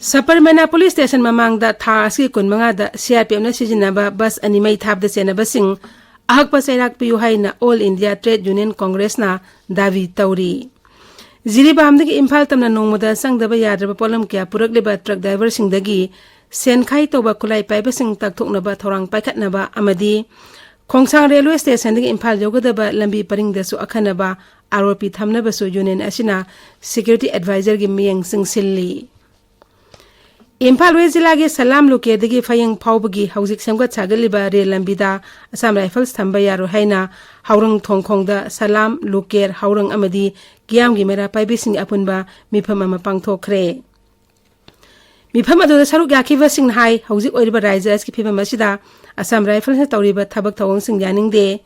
ꯁꯕꯔꯃꯅꯥ ꯄꯨꯂꯤꯁ ꯁ꯭ꯇꯦꯁꯟ ꯃꯃꯥꯡꯗ ꯊꯥ ꯑꯁꯤꯒꯤ ꯀꯨꯟꯃꯉꯥꯗ ꯁꯤ ꯑꯥꯔ ꯄꯤ ꯑꯦꯐꯅ ꯁꯤꯖꯤꯟꯅꯕ ꯕꯁ ꯑꯅꯤ ꯃꯩ ꯊꯥꯕꯗ ꯆꯦꯟꯅꯕꯁꯤꯡ ꯑꯍꯛꯄ ꯆꯩꯔꯥꯛ ꯄꯤꯌꯨ ꯍꯥꯏꯅ ꯑꯣꯜ ꯏꯟꯗꯤꯌꯥ ꯇ꯭ꯔꯦꯗ ꯌꯨꯅꯤꯌꯟ ꯀꯣꯡꯒ꯭ꯔꯦꯁꯅ ꯗꯥꯕꯤ ꯇꯧꯔꯤ꯫ ꯖꯤꯔꯤꯕꯥꯝꯗꯒꯤ ꯏꯝꯐꯥꯜ ꯇꯝꯅ ꯅꯣꯡꯃꯗ ꯆꯪꯗꯕ ꯌꯥꯗ꯭ꯔꯕ ꯄꯣꯠꯂꯝ ꯀꯌꯥ ꯄꯨꯔꯛꯂꯤꯕ ꯇ꯭ꯔꯛ ꯗ꯭ꯔꯥꯏꯚꯔꯁꯤꯡꯗꯒꯤ ꯁꯦꯟꯈꯥꯏ ꯇꯧꯕ ꯈꯨꯠꯂꯥꯏ ꯄꯥꯏꯕꯁꯤꯡ ꯇꯛꯊꯣꯛꯅꯕ ꯊꯧꯔꯥꯡ ꯄꯥꯏꯈꯠꯅꯕ ꯑꯃꯗꯤ ꯈꯣꯡꯁꯥꯡ ꯔꯦꯜꯋꯦ ꯁ꯭ꯇꯦꯁꯟꯗꯒꯤ ꯏꯝꯐꯥꯜ ꯌꯧꯒꯗꯕ ꯂꯝꯕꯤ ꯄꯔꯤꯡꯗꯁꯨ ꯑꯈꯟꯅꯕ ꯑꯥꯔ ꯑꯣ ꯄꯤ ꯊꯝꯅꯕꯁꯨ ꯌꯨꯅꯤꯌꯟ ꯑꯁꯤꯅ ꯁꯦꯀ꯭ꯌꯨꯔꯤꯇꯤ ꯑꯦꯗꯚꯥꯏꯖꯔꯒꯤ ꯃꯤꯠꯌꯦꯡ ꯆꯪꯁꯤꯜꯂꯤ꯫ ꯏꯝꯐꯥꯜ ꯋꯦꯁ ꯖꯤꯂꯥꯒꯤ ꯁꯂꯥꯝ ꯂꯨꯀꯦꯗꯒꯤ ꯐꯌꯦꯡ ꯐꯥꯎꯕꯒꯤ ꯍꯧꯖꯤꯛ ꯁꯦꯝꯒꯠ ꯁꯥꯒꯠꯂꯤꯕ ꯔꯦꯜ ꯂꯝꯕꯤꯗ ꯑꯁꯥꯝ ꯔꯥꯏꯐꯜꯁ ꯊꯝꯕ ꯌꯥꯔꯣꯏ ꯍꯥꯏꯅ ꯍꯥꯎꯔꯪ ꯊꯣꯡꯈꯣꯡꯗ ꯁꯂꯥꯝ, ꯂꯨꯀꯦꯔ, ꯍꯥꯎꯔꯪ ꯑꯃꯗꯤ ꯀꯤꯌꯥꯝꯒꯤ ꯃꯩꯔꯥ ꯄꯥꯏꯕꯤꯁꯤꯡꯒꯤ ꯑꯄꯨꯟꯕ ꯃꯤꯐꯝ ꯑꯃ ꯄꯥꯡꯊꯣꯛꯈ꯭ꯔꯦ꯫ ꯃꯤꯐꯝ ꯑꯗꯨꯗ ꯁꯔꯨꯛ ꯌꯥꯈꯤꯕꯁꯤꯡꯅ ꯍꯥꯏ, ꯍꯧꯖꯤꯛ ꯑꯣꯏꯔꯤꯕ ꯔꯥꯏꯖ ꯑꯁꯤꯒꯤ ꯐꯤꯕꯝ ꯑꯁꯤꯗ ꯑꯁꯥꯝ ꯔꯥꯏꯐꯜꯁꯅ ꯇꯧꯔꯤꯕ ꯊꯕꯛ ꯊꯧꯑꯣꯡꯁꯤꯡ ꯌꯥꯅꯤꯡꯗꯦ꯫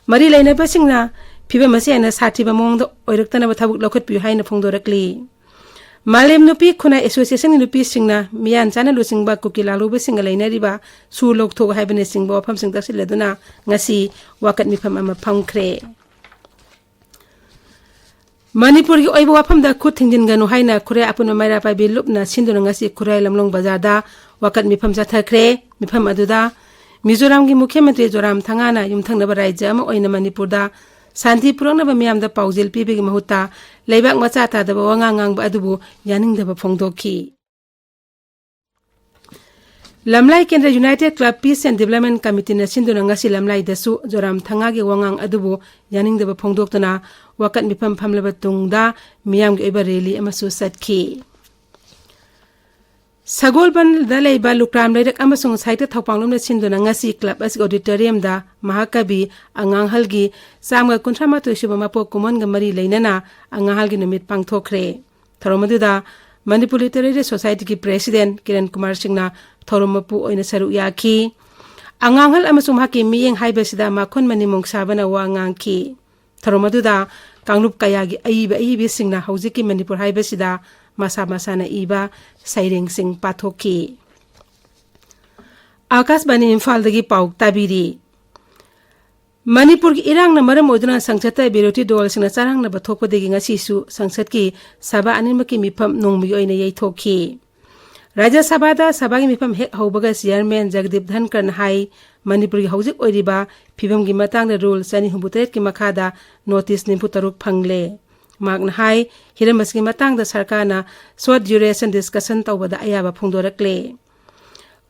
ꯃꯔꯤ ꯂꯩꯅꯕꯁꯤꯡꯅ ꯐꯤꯕꯝ ꯑꯁꯤ ꯍꯦꯟꯅ ꯁꯥꯊꯤꯕ ꯃꯑꯣꯡꯗ ꯑꯣꯏꯔꯛꯇꯅꯕ ꯊꯕꯛ ꯂꯧꯈꯠꯄꯤꯌꯨ ꯍꯥꯏꯅ ꯐꯣꯡꯗꯣꯔꯛꯂꯤ꯫ ꯃꯥꯂꯦꯝ ꯅꯨꯄꯤ ꯈꯨꯟꯅꯥꯏ ꯑꯦꯁꯣꯁꯤꯌꯦꯁꯟꯒꯤ ꯅꯨꯄꯤꯁꯤꯡꯅ ꯃꯤꯌꯥꯟ ꯆꯥꯅ ꯂꯨꯆꯤꯡꯕ ꯀꯨꯀꯤ ꯂꯥꯂꯣꯕꯁꯤꯡꯒ ꯂꯩꯅꯔꯤꯕ ꯁꯨ ꯂꯧꯊꯣꯛ ꯍꯥꯏꯕꯅꯆꯤꯡꯕ ꯋꯥꯐꯝꯁꯤꯡ ꯇꯛꯁꯤꯜꯂꯗꯨꯅ ꯉꯁꯤ ꯋꯥꯀꯠ ꯃꯤꯐꯝ ꯑꯃ ꯐꯝꯈ꯭ꯔꯦ꯫ ꯃꯅꯤꯄꯨꯔꯒꯤ ꯑꯣꯏꯕ ꯋꯥꯐꯝꯗ ꯈꯨꯠ ꯊꯤꯡꯖꯤꯟꯒꯅꯨ ꯍꯥꯏꯅ ꯈꯨꯔꯥꯏ ꯑꯄꯨꯟꯕ ꯃꯩꯔꯥ ꯄꯥꯏꯕꯤ ꯂꯨꯞꯅ ꯁꯤꯟꯗꯨꯅ ꯉꯁꯤ ꯈꯨꯔꯥꯏ ꯂꯝꯂꯣꯡ ꯕꯖꯥꯔꯗ ꯋꯥꯀꯠ ꯃꯤꯐꯝ ꯆꯠꯊꯈ꯭ꯔꯦ꯫ ꯃꯤꯐꯝ ꯑꯗꯨꯗ ꯃꯤꯖꯣꯔꯥꯝꯒꯤ ꯃꯨꯈ꯭ꯌ ꯃꯟꯇ꯭ꯔꯤ ꯖꯣꯔꯥꯝ ꯊꯪꯒꯥꯅ ꯌꯨꯝꯊꯪꯅꯕ ꯔꯥꯖ꯭ꯌ ꯑꯃ ꯑꯣꯏꯅ ꯃꯅꯤꯄꯨꯔꯗ ꯁꯥꯟꯇꯤ ꯄꯨꯔꯛꯅꯕ ꯃꯤꯌꯥꯝꯗ ꯄꯥꯎꯖꯦꯜ ꯄꯤꯕꯒꯤ ꯃꯍꯨꯠꯇ ꯂꯩꯕꯥꯛ ꯃꯆꯥ ꯇꯥꯗꯕ ꯋꯥꯉꯥꯡ ꯉꯥꯡꯕ ꯑꯗꯨꯕꯨ ꯌꯥꯅꯤꯡꯗꯕ ꯐꯣꯡꯗꯣꯛꯈꯤ꯫ ꯂꯝꯂꯥꯏ ꯀꯦꯟꯗ꯭ꯔ United Club Peace and Development Committeeꯅ ꯁꯤꯟꯗꯨꯅ ꯉꯁꯤ ꯂꯝꯂꯥꯏꯗꯁꯨ ꯖꯣꯔꯥꯝ ꯊꯪꯒꯥꯒꯤ ꯋꯥꯉꯥꯡ ꯑꯗꯨꯕꯨ ꯌꯥꯅꯤꯡꯗꯕ ꯐꯣꯡꯗꯣꯛꯇꯨꯅ ꯋꯥꯀꯠ ꯃꯤꯐꯝ ꯐꯝꯂꯕ ꯇꯨꯡꯗ ꯃꯤꯌꯥꯝꯒꯤ ꯑꯣꯏꯕ ꯔꯦꯂꯤ ꯑꯃꯁꯨ ꯆꯠꯈꯤ꯫ ꯁꯒꯣꯜꯕꯟꯗ ꯂꯩꯕ ꯂꯨꯀ꯭ꯔꯥꯝ ꯂꯩꯔꯛ ꯑꯃꯁꯨꯡ ꯁꯥꯍꯤꯇ꯭ꯌ ꯊꯧꯄꯥꯡꯂꯣꯝꯅ ꯁꯤꯟꯗꯨꯅ ꯉꯁꯤ club ꯑꯁꯤꯒꯤ auditoriumꯗ ꯃꯍꯥꯀꯕꯤ ꯑꯉꯥꯡꯍꯜꯒꯤ ꯆꯥꯝꯃꯒ ꯀꯨꯟꯊ꯭ꯔꯥ ꯃꯥꯊꯣꯏ ꯁꯨꯕ ꯃꯄꯣꯛ ꯀꯨꯝꯑꯣꯟꯒ ꯃꯔꯤ ꯂꯩꯅꯅ ꯑꯉꯥꯡꯍꯜꯒꯤ ꯅꯨꯃꯤꯠ ꯄꯥꯡꯊꯣꯛꯈ꯭ꯔꯦ꯫ ꯊꯧꯔꯝ ꯑꯗꯨꯗ ꯃꯅꯤꯄꯨꯔ Literary Societyꯒꯤ President ꯀꯤꯔꯟ ꯀꯨꯃꯥꯔ ꯁꯤꯡꯅ ꯊꯧꯔꯝ ꯃꯄꯨ ꯑꯣꯏꯅ ꯁꯔꯨꯛ ꯌꯥꯈꯤ꯫ ꯑꯉꯥꯡꯍꯜ ꯑꯃꯁꯨꯡ ꯃꯍꯥꯛꯀꯤ ꯃꯤꯠꯌꯦꯡ ꯍꯥꯏꯕꯁꯤꯗ ꯃꯈꯣꯟ ꯃꯅꯤ ꯃꯣꯡꯁꯥꯕꯅ ꯋꯥ ꯉꯥꯡꯈꯤ꯫ ꯊꯧꯔꯝ ꯑꯗꯨꯗ ꯀꯥꯡꯂꯨꯞ ꯀꯌꯥꯒꯤ ꯑꯏꯕ ꯑꯏꯕꯤꯁꯤꯡꯅ ꯍꯧꯖꯤꯛꯀꯤ ꯃꯅꯤꯄꯨꯔ ꯍꯥꯏꯕꯁꯤꯗ ꯃꯁꯥ ꯃꯁꯥꯅ ꯏꯕ ꯁꯩꯔꯦꯡꯁꯤꯡ ꯄꯥꯊꯣꯛꯈꯤ꯫ ꯑꯥꯀꯥꯁꯕꯥꯅꯤ ꯏꯝꯐꯥꯜꯗꯒꯤ ꯄꯥꯎ ꯇꯥꯕꯤꯔꯤ꯫ ꯃꯅꯤꯄꯨꯔꯒꯤ ꯏꯔꯥꯡꯅ ꯃꯔꯝ ꯑꯣꯏꯗꯨꯅ ꯁꯪꯁꯠꯇ ꯕꯤꯔꯣꯙꯤ ꯗꯣꯜꯁꯤꯡꯅ ꯆꯔꯥꯡꯅꯕ ꯊꯣꯛꯄꯗꯒꯤ ꯉꯁꯤꯁꯨ ꯁꯪꯁꯠꯀꯤ ꯁꯚꯥ ꯑꯅꯤꯃꯛꯀꯤ ꯃꯤꯐꯝ ꯅꯣꯡꯃꯒꯤ ꯑꯣꯏꯅ ꯌꯩꯊꯣꯛꯈꯤ꯫ ꯔꯥꯖ꯭ꯌ ꯁꯚꯥꯗ ꯁꯚꯥꯒꯤ ꯃꯤꯐꯝ ꯍꯦꯛ ꯍꯧꯕꯒ ꯆꯤꯌꯔꯃꯦꯟ ꯖꯒꯗꯤꯞ ꯙꯟꯀꯔꯅ ꯍꯥꯏ, ꯃꯅꯤꯄꯨꯔꯒꯤ ꯍꯧꯖꯤꯛ ꯑꯣꯏꯔꯤꯕ ꯐꯤꯕꯝꯒꯤ ꯃꯇꯥꯡꯗ rule ꯆꯅꯤ ꯍꯨꯝꯐꯨ ꯇꯔꯦꯠꯀꯤ ꯃꯈꯥꯗ notice ꯅꯤꯐꯨ ꯇꯔꯨꯛ ꯐꯪꯂꯦ꯫ ꯃꯍꯥꯛꯅ ꯍꯥꯏ, ꯍꯤꯔꯝ ꯑꯁꯤꯒꯤ ꯃꯇꯥꯡꯗ ꯁꯔꯀꯥꯔꯅ short duration discussion ꯇꯧꯕꯗ ꯑꯌꯥꯕ ꯐꯣꯡꯗꯣꯔꯛꯂꯦ꯫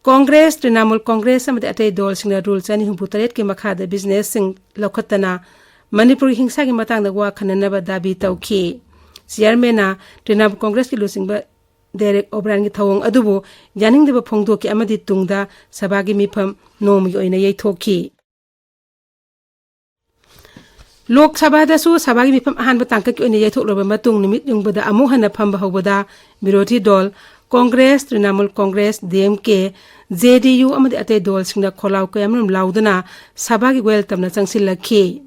ꯀꯣꯡꯒ꯭ꯔꯦꯁ, ꯇ꯭ꯔꯤꯅꯥꯃꯨꯜ ꯀꯣꯡꯒ꯭ꯔꯦꯁ ꯑꯃꯗꯤ ꯑꯇꯩ ꯗꯣꯜꯁꯤꯡꯅ rule ꯆꯅꯤ ꯍꯨꯝꯐꯨ ꯇꯔꯦꯠꯀꯤ ꯃꯈꯥꯗ businessꯁꯤꯡ ꯂꯧꯈꯠꯇꯅ ꯃꯅꯤꯄꯨꯔꯒꯤ ꯍꯤꯡꯁꯥꯒꯤ ꯃꯇꯥꯡꯗ ꯋꯥ ꯈꯟꯅꯅꯕ ꯗꯥꯕꯤ ꯇꯧꯈꯤ꯫ ꯆꯤꯌꯔꯃꯦꯟꯅ ꯇ꯭ꯔꯤꯅꯥꯃꯨꯜ ꯀꯣꯡꯒ꯭ꯔꯦꯁꯀꯤ ꯂꯨꯆꯤꯡꯕ ꯗꯦꯔꯦꯛ ꯑꯣꯕ꯭ꯔꯥꯏꯟꯒꯤ ꯊꯧꯑꯣꯡ ꯑꯗꯨꯕꯨ ꯌꯥꯅꯤꯡꯗꯕ ꯐꯣꯡꯗꯣꯛꯈꯤ ꯑꯃꯗꯤ ꯇꯨꯡꯗ ꯁꯚꯥꯒꯤ ꯃꯤꯐꯝ ꯅꯣꯡꯃꯒꯤ ꯑꯣꯏꯅ ꯌꯩꯊꯣꯛꯈꯤ꯫ ꯂꯣꯛ ꯁꯚꯥꯗꯁꯨ ꯁꯚꯥꯒꯤ ꯃꯤꯐꯝ ꯑꯍꯥꯟꯕ ꯇꯥꯡꯀꯛꯀꯤ ꯑꯣꯏꯅ ꯌꯩꯊꯣꯛꯂꯕ ꯃꯇꯨꯡ ꯅꯨꯃꯤꯠ ꯌꯨꯡꯕꯗ ꯑꯃꯨꯛ ꯍꯟꯅ ꯐꯝꯕ ꯍꯧꯕꯗ ꯕꯤꯔꯣꯙꯤ ꯗꯣꯜ ꯀꯣꯡꯒ꯭ꯔꯦꯁ, ꯇ꯭ꯔꯤꯅꯥꯃꯨꯜ ꯀꯣꯡꯒ꯭ꯔꯦꯁ, ꯗꯤ ꯑꯦꯝ ꯀꯦ, ꯖꯦ ꯗꯤ ꯌꯨ ꯑꯃꯗꯤ ꯑꯇꯩ ꯗꯣꯜꯁꯤꯡꯅ ꯈꯣꯜꯂꯥꯎ ꯀꯌꯥꯃꯔꯨꯝ ꯂꯥꯎꯗꯨꯅ ꯁꯚꯥꯒꯤ welcomeꯅ ꯆꯪꯁꯤꯜꯂꯛꯈꯤ꯫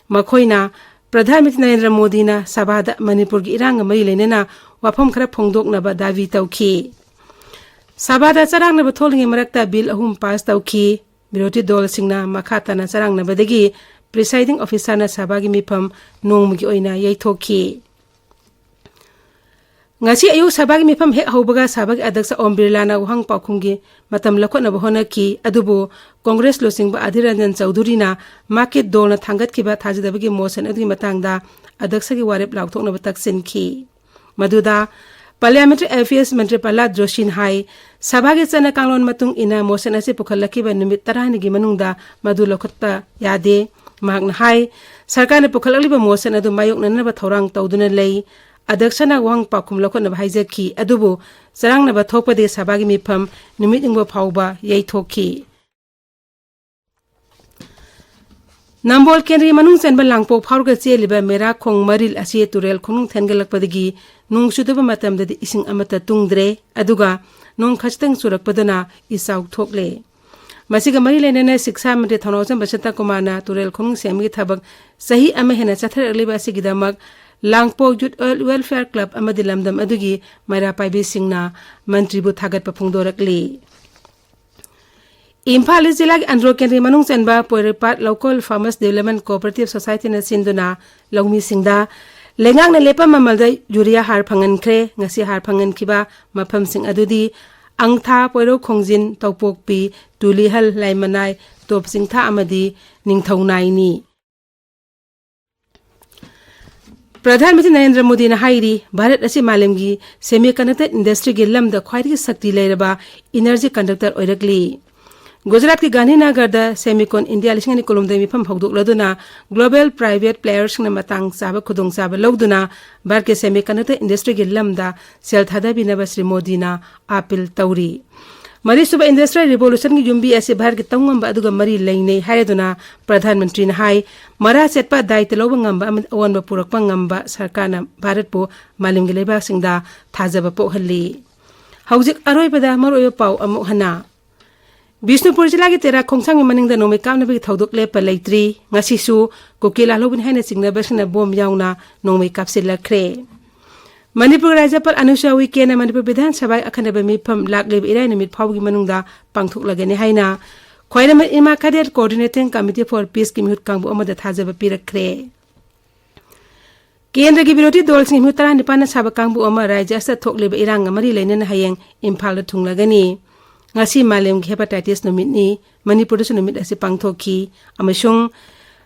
ꯃꯈꯣꯏꯅ ꯄ꯭ꯔꯙꯥꯟ ꯃꯟꯇ꯭ꯔꯤ ꯅꯔꯦꯟꯗ꯭ꯔ ꯃꯣꯗꯤꯅ ꯁꯚꯥꯗ ꯃꯅꯤꯄꯨꯔꯒꯤ ꯏꯔꯥꯡꯒ ꯃꯔꯤ ꯂꯩꯅꯅ ꯋꯥꯐꯝ ꯈꯔ ꯐꯣꯡꯗꯣꯛꯅꯕ ꯗꯥꯕꯤ ꯇꯧꯈꯤ꯫ ꯁꯚꯥꯗ ꯆꯔꯥꯡꯅꯕ ꯊꯣꯛꯂꯤꯉꯩ ꯃꯔꯛꯇ ꯕꯤꯜ ꯑꯍꯨꯝ ꯄꯥꯁ ꯇꯧꯈꯤ꯫ ꯕꯤꯔꯣꯙꯤ ꯗꯣꯜꯁꯤꯡꯅ ꯃꯈꯥ ꯇꯥꯅ ꯆꯔꯥꯡꯅꯕꯗꯒꯤ presiding officerꯅ ꯁꯚꯥꯒꯤ ꯃꯤꯐꯝ ꯅꯣꯡꯃꯒꯤ ꯑꯣꯏꯅ ꯌꯩꯊꯣꯛꯈꯤ꯫ ꯉꯁꯤ ꯑꯌꯨꯛ ꯁꯚꯥꯒꯤ ꯃꯤꯐꯝ ꯍꯦꯛ ꯍꯧꯕꯒ ꯁꯚꯥꯒꯤ ꯑꯗ꯭ꯌꯛꯁ ꯑꯣꯝ ꯕꯤꯔꯂꯥꯅ ꯋꯥꯍꯪ ꯄꯥꯎꯈꯨꯝꯒꯤ ꯃꯇꯝ ꯂꯧꯈꯠꯅꯕ ꯍꯣꯠꯅꯈꯤ꯫ ꯑꯗꯨꯕꯨ ꯀꯣꯡꯒ꯭ꯔꯦꯁ ꯂꯨꯆꯤꯡꯕ ꯑꯙꯤꯔ ꯔꯟꯖꯟ ꯆꯧꯙꯨꯔꯤꯅ ꯃꯍꯥꯛꯀꯤ ꯗꯣꯜꯅ ꯊꯥꯡꯒꯠꯈꯤꯕ ꯊꯥꯖꯗꯕꯒꯤ ꯃꯣꯁꯟ ꯑꯗꯨꯒꯤ ꯃꯇꯥꯡꯗ ꯑꯗ꯭ꯌꯛꯁꯒꯤ ꯋꯥꯔꯦꯞ ꯂꯥꯎꯊꯣꯛꯅꯕ ꯇꯛꯁꯤꯟꯈꯤ꯫ ꯃꯗꯨꯗ Parliamentary Affairs ꯃꯟꯇ꯭ꯔꯤ ꯄ꯭ꯔꯍꯂꯥꯗ ꯖꯣꯁꯤꯅ ꯍꯥꯏ, ꯁꯚꯥꯒꯤ ꯆꯠꯅ ꯀꯥꯡꯂꯣꯟ ꯃꯇꯨꯡ ꯏꯟꯅ ꯃꯣꯁꯟ ꯑꯁꯤ ꯄꯨꯈꯠꯂꯛꯈꯤꯕ ꯅꯨꯃꯤꯠ ꯇꯔꯥꯅꯤꯒꯤ ꯃꯅꯨꯡꯗ ꯃꯗꯨ ꯂꯧꯈꯠꯄ ꯌꯥꯗꯦ꯫ ꯃꯍꯥꯛꯅ ꯍꯥꯏ, ꯁꯔꯀꯥꯔꯅ ꯄꯨꯈꯠꯂꯛꯂꯤꯕ ꯃꯣꯁꯟ ꯑꯗꯨ ꯃꯥꯌꯣꯛꯅꯅꯕ ꯊꯧꯔꯥꯡ ꯇꯧꯗꯨꯅ ꯂꯩ꯫ ꯑꯗ꯭ꯌꯛꯁꯅ ꯋꯥꯍꯪ ꯄꯥꯎꯈꯨꯝ ꯂꯧꯈꯠꯅꯕ ꯍꯥꯏꯖꯈꯤ, ꯑꯗꯨꯕꯨ ꯆꯔꯥꯡꯅꯕ ꯊꯣꯛꯄꯗꯒꯤ ꯁꯚꯥꯒꯤ ꯃꯤꯐꯝ ꯅꯨꯃꯤꯠ ꯌꯨꯡꯕ ꯐꯥꯎꯕ ꯌꯩꯊꯣꯛꯈꯤ꯫ ꯅꯝꯕꯣꯜ ꯀꯦꯟꯗ꯭ꯔꯒꯤ ꯃꯅꯨꯡ ꯆꯟꯕ ꯂꯥꯡꯄꯣꯛ ꯐꯥꯎꯔꯒ ꯆꯦꯜꯂꯤꯕ ꯃꯦꯔꯥꯈꯣꯡ ꯃꯔꯤꯜ ꯑꯁꯤ ꯇꯨꯔꯦꯜ ꯈꯣꯡꯅꯨꯡ ꯊꯦꯟꯒꯠꯂꯛꯄꯗꯒꯤ ꯅꯣꯡ ꯆꯨꯗꯕ ꯃꯇꯝꯗꯗ ꯏꯁꯤꯡ ꯑꯃꯠꯇ ꯇꯨꯡꯗ꯭ꯔꯦ, ꯑꯗꯨꯒ ꯅꯣꯡ ꯈꯖꯤꯛꯇꯪ ꯆꯨꯔꯛꯄꯗꯨꯅ ꯏꯆꯥꯎ ꯊꯣꯛꯂꯦ꯫ ꯃꯁꯤꯒ ꯃꯔꯤ ꯂꯩꯅꯅ ꯁꯤꯛꯁꯥ ꯃꯟꯇ꯭ꯔꯤ ꯊꯧꯅꯥꯎꯖꯝ ꯕꯁꯟꯇ ꯀꯨꯃꯥꯔꯅ ꯇꯨꯔꯦꯜ ꯈꯣꯡꯅꯨꯡ ꯁꯦꯝꯕꯒꯤ ꯊꯕꯛ ꯆꯍꯤ ꯑꯃ ꯍꯦꯟꯅ ꯆꯠꯊꯔꯛꯂꯤꯕ ꯑꯁꯤꯒꯤꯗꯃꯛ ꯂꯥꯡꯄꯣꯛ Youth Welfare Club ꯑꯃꯗꯤ ꯂꯝꯗꯝ ꯑꯗꯨꯒꯤ ꯃꯩꯔꯥ ꯄꯥꯏꯕꯤꯁꯤꯡꯅ ꯃꯟꯇ꯭ꯔꯤꯕꯨ ꯊꯥꯒꯠꯄ ꯐꯣꯡꯗꯣꯔꯛꯂꯤ꯫ ꯏꯝꯐꯥꯜ ꯏꯁ ꯖꯤꯂꯥꯒꯤ ꯑꯟꯗ꯭ꯔꯣ ꯀꯦꯟꯗ꯭ꯔꯒꯤ ꯃꯅꯨꯡ ꯆꯟꯕ ꯄꯣꯏꯔꯩꯄꯥꯠ Local Farmers Development Cooperative Societyꯅ ꯁꯤꯟꯗꯨꯅ ꯂꯧꯃꯤꯁꯤꯡꯗ ꯂꯩꯉꯥꯛꯅ ꯂꯦꯞꯄ ꯃꯃꯜꯗ ꯌꯨꯔꯤꯌꯥ ꯍꯥꯔ ꯐꯪꯍꯟꯈ꯭ꯔꯦ꯫ ꯉꯁꯤ ꯍꯥꯔ ꯐꯪꯍꯟꯈꯤꯕ ꯃꯐꯝꯁꯤꯡ ꯑꯗꯨꯗꯤ ꯑꯪꯊꯥ, ꯄꯣꯏꯔꯧ ꯈꯣꯡꯖꯤꯟ, ꯇꯧꯄꯣꯛꯄꯤ, ꯇꯨꯂꯤꯍꯜ, ꯂꯥꯏꯃꯅꯥꯏ, ꯇꯣꯞ ꯆꯤꯡꯊꯥ ꯑꯃꯗꯤ ꯅꯤꯡꯊꯧꯅꯥꯏꯅꯤ꯫ ꯄ꯭ꯔꯙꯥꯟ ꯃꯟꯇ꯭ꯔꯤ ꯅꯔꯦꯟꯗ꯭ꯔ ꯃꯣꯗꯤꯅ ꯍꯥꯏꯔꯤ, ꯚꯥꯔꯠ ꯑꯁꯤ ꯃꯥꯂꯦꯝꯒꯤ semiconductor industryꯒꯤ ꯂꯝꯗ ꯈ꯭ꯋꯥꯏꯗꯒꯤ ꯁꯛꯇꯤ ꯂꯩꯔꯕ energy conductor ꯑꯣꯏꯔꯛꯂꯤ꯫ ꯒꯨꯖꯔꯥꯠꯀꯤ ꯒꯥꯟꯙꯤꯅꯒꯔꯗ Semicon India ꯂꯤꯁꯤꯡ ꯑꯅꯤ ꯀꯨꯟꯍꯨꯝꯗꯣꯏ ꯃꯤꯐꯝ ꯍꯧꯗꯣꯛꯂꯗꯨꯅ global private playerꯁꯤꯡꯅ ꯃꯇꯥꯡ ꯆꯥꯕ ꯈꯨꯗꯣꯡꯆꯥꯕ ꯂꯧꯗꯨꯅ ꯚꯥꯔꯠꯀꯤ semiconductor industryꯒꯤ ꯂꯝꯗ ꯁꯦꯜ ꯊꯥꯗꯕꯤꯅꯕ ꯁ꯭ꯔꯤ ꯃꯣꯗꯤꯅ appeal ꯇꯧꯔꯤ꯫ ꯃꯔꯤꯁꯨꯕ Industrial Revolutionꯒꯤ ꯌꯨꯝꯕꯤ ꯑꯁꯤ ꯚꯥꯔꯠꯀꯤ ꯇꯧꯉꯝꯕ ꯑꯗꯨꯒ ꯃꯔꯤ ꯂꯩꯅꯩ ꯍꯥꯏꯔꯗꯨꯅ ꯄ꯭ꯔꯙꯥꯟ ꯃꯟꯇ꯭ꯔꯤꯅ ꯍꯥꯏ, ꯃꯔꯥ ꯆꯦꯠꯄ, ꯗꯥꯏꯇ ꯂꯧꯕ ꯉꯝꯕ ꯑꯃꯗꯤ ꯑꯑꯣꯟꯕ ꯄꯨꯔꯛꯄ ꯉꯝꯕ ꯁꯔꯀꯥꯔꯅ ꯚꯥꯔꯠꯄꯨ ꯃꯥꯂꯦꯝꯒꯤ ꯂꯩꯕꯥꯛꯁꯤꯡꯗ ꯊꯥꯖꯕ ꯄꯣꯛꯍꯜꯂꯤ꯫ ꯍꯧꯖꯤꯛ ꯑꯔꯣꯏꯕꯗ ꯃꯔꯨꯑꯣꯏꯕ ꯄꯥꯎ ꯑꯃꯨꯛ ꯍꯟꯅ꯫ ꯕꯤꯁꯅꯨꯄꯨꯔ ꯖꯤꯂꯥꯒꯤ ꯇꯦꯔꯥ ꯈꯣꯡꯁꯥꯡꯒꯤ ꯃꯅꯤꯡꯗ ꯅꯣꯡꯃꯩ ꯀꯥꯞꯅꯕꯒꯤ ꯊꯧꯗꯣꯛ ꯂꯦꯞꯄ ꯂꯩꯇ꯭ꯔꯤ꯫ ꯉꯁꯤꯁꯨ ꯀꯨꯀꯤ ꯂꯥꯜꯍꯧꯕꯅꯤ ꯍꯥꯏꯅ ꯆꯤꯡꯅꯕꯁꯤꯡꯅ ꯕꯣꯝ ꯌꯥꯎꯅ ꯅꯣꯡꯃꯩ ꯀꯥꯞꯁꯤꯜꯂꯛꯈ꯭ꯔꯦ꯫ ꯃꯅꯤꯄꯨꯔ ꯔꯥꯖ꯭ꯌꯄꯥꯜ ꯑꯅꯨꯁꯨꯌꯥ ꯎꯏꯀꯦꯅ ꯃꯅꯤꯄꯨꯔ ꯕꯤꯙꯥꯟ ꯁꯚꯥꯒꯤ ꯑꯈꯟꯅꯕ ꯃꯤꯐꯝ ꯂꯥꯛꯂꯤꯕ ꯏꯔꯥꯏ ꯅꯨꯃꯤꯠ ꯐꯥꯎꯕꯒꯤ ꯃꯅꯨꯡꯗ ꯄꯥꯡꯊꯣꯛꯂꯒꯅꯤ ꯍꯥꯏꯅ ꯈ꯭ꯋꯥꯏꯔꯝꯕꯟ ꯏꯃꯥ ꯀꯥꯗꯦꯠ Coordinating Committee for Peaceꯀꯤ ꯃꯤꯍꯨꯠ ꯀꯥꯡꯕꯨ ꯑꯃꯗ ꯊꯥꯖꯕ ꯄꯤꯔꯛꯈ꯭ꯔꯦ꯫ ꯀꯦꯟꯗ꯭ꯔꯒꯤ ꯕꯤꯔꯣꯙꯤ ꯗꯣꯜꯁꯤꯡꯒꯤ ꯃꯤꯍꯨꯠ ꯇꯔꯥꯅꯤꯄꯥꯟꯅ ꯁꯥꯕ ꯀꯥꯡꯕꯨ ꯑꯃ ꯔꯥꯖ꯭ꯌ ꯑꯁꯤꯗ ꯊꯣꯛꯂꯤꯕ ꯏꯔꯥꯡꯒ ꯃꯔꯤ ꯂꯩꯅꯅ ꯍꯌꯦꯡ ꯏꯝꯐꯥꯜꯗ ꯊꯨꯡꯂꯒꯅꯤ꯫ ꯉꯁꯤ ꯃꯥꯂꯦꯝꯒꯤ ꯍꯦꯄꯥꯇꯥꯏꯇꯤꯁ ꯅꯨꯃꯤꯠꯅꯤ꯫ ꯃꯅꯤꯄꯨꯔꯗꯁꯨ ꯅꯨꯃꯤꯠ ꯑꯁꯤ ꯄꯥꯡꯊꯣꯛꯈꯤ꯫ ꯑꯃꯁꯨꯡ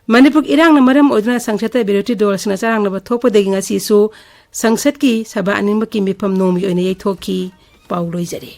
ꯃꯅꯤꯄꯨꯔꯒꯤ ꯏꯔꯥꯡꯅ ꯃꯔꯝ ꯑꯣꯏꯗꯨꯅ ꯁꯪꯁꯠꯇ ꯕꯤꯔꯣꯙꯤ ꯗꯣꯜꯁꯤꯡꯅ ꯆꯔꯥꯡꯅꯕ ꯊꯣꯛꯄꯗꯒꯤ ꯉꯁꯤꯁꯨ ꯁꯪꯁꯠꯀꯤ ꯁꯚꯥ ꯑꯅꯤꯃꯛꯀꯤ ꯃꯤꯐꯝ ꯅꯣꯡꯃꯒꯤ ꯑꯣꯏꯅ ꯌꯩꯊꯣꯛꯈꯤ꯫ ꯄꯥꯎ ꯂꯣꯏꯖꯔꯦ꯫